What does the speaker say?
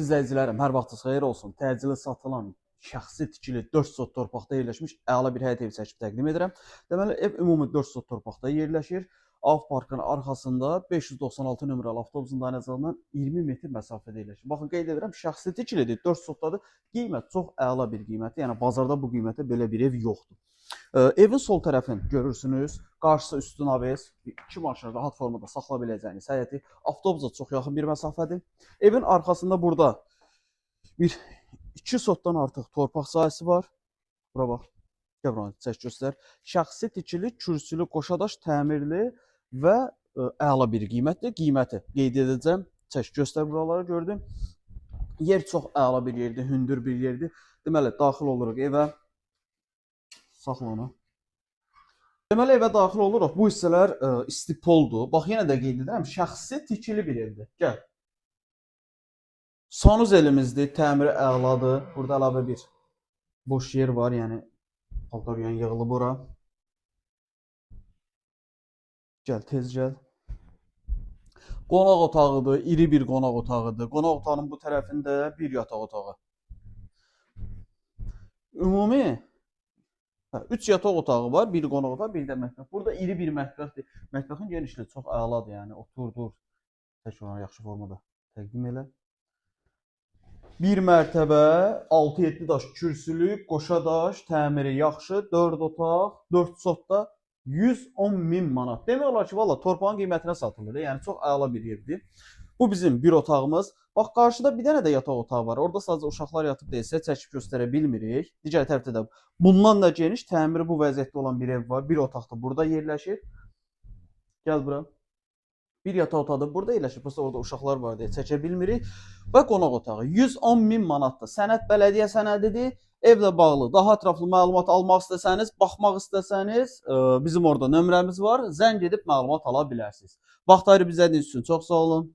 İzləyicilərim, hər vaxtınız xeyir olsun. Təcili satılan şəxsi tikili 4 sot torpaqda yerləşmiş əla bir həyət evi çəkib təqdim edirəm. Deməli, ev ümumi 4 sot torpaqda yerləşir. Av parkının arxasında 596 nömrəli avtobusun dayanacağından 20 metr məsafədə yerləşir. Baxın, qeyd edirəm, şəxsi tikilidir, 4 sotdadır. Qiymət çox əla bir qiymətdir. Yəni bazarda bu qiymətə belə bir ev yoxdur. Evin sol tərəfini görürsünüz. Qarşısı üstün aves, 2 maşını rahat formada saxla biləcəyiniz həyəti. Avtobusa çox yaxın bir məsafədir. Evin arxasında burada bir 2 sotdan artıq torpaq sahəsi var. Bura bax. Gəl buranı çək göstər. Şəxsi tikili, kürsülü, qoşadaş, təmirli və əla bir qiymətdir. Qiyməti qeyd edəcəm. Çək göstər buraları gördüm. Yer çox əla bir yerdir, hündür bir yerdir. Deməli, daxil oluruq evə. Saxla onu. Deməli, evə daxil oluruq. Bu hissələr istipoldur. Bax, yenə də qeyd edirəm, şəxsi tikili bir evdir. Gəl. Sanuzelimizdir, təmiri əladır. Burada əlavə bir boş yer var, yəni paltar yəni yığılıb ora. Gəl, tez gəl. Qonaq otağıdır, iri bir qonaq otağıdır. Qonaq otağının bu tərəfində bir yataq otağı. Ümumi 3 yataq otağı var, bir qonaq otağı, bir də mətbəx. Burada iri bir mətbəxdir. Mətbəxin genişliyi çox əladır, yəni otur, dur. Tək onu yaxşı formada təqdim elə. Bir mərtəbə, 6-7 daş kürsülü, qoşa daş, təmiri yaxşı, 4 otaq, 4 sotda 110 min manat. Demək olar ki, valla torpağın qiymətinə satılır. Yəni çox əla bir yerdir. Bu bizim bir otağımız. Bax, qarşıda bir dənə də yataq otağı var. Orada sadəcə uşaqlar yatıb deyilsə çəkib göstərə bilmirik. Digər tərəfdə də bundan da geniş, təmiri bu vəziyyətdə olan bir ev var. Bir otaq da burada yerləşir. Gəl bura. Bir yataq otağı da burada yerləşir. Prosta orada uşaqlar var deyə çəkə bilmirik. Və qonaq otağı 110 min manatdır. Sənəd bələdiyyə sənədidir. Evlə bağlı daha ətraflı məlumat almaq istəsəniz, baxmaq istəsəniz, bizim orada nömrəmiz var. Zəng edib məlumat ala bilərsiniz. Vaxt ayırıb izlədiyiniz üçün çox sağ olun.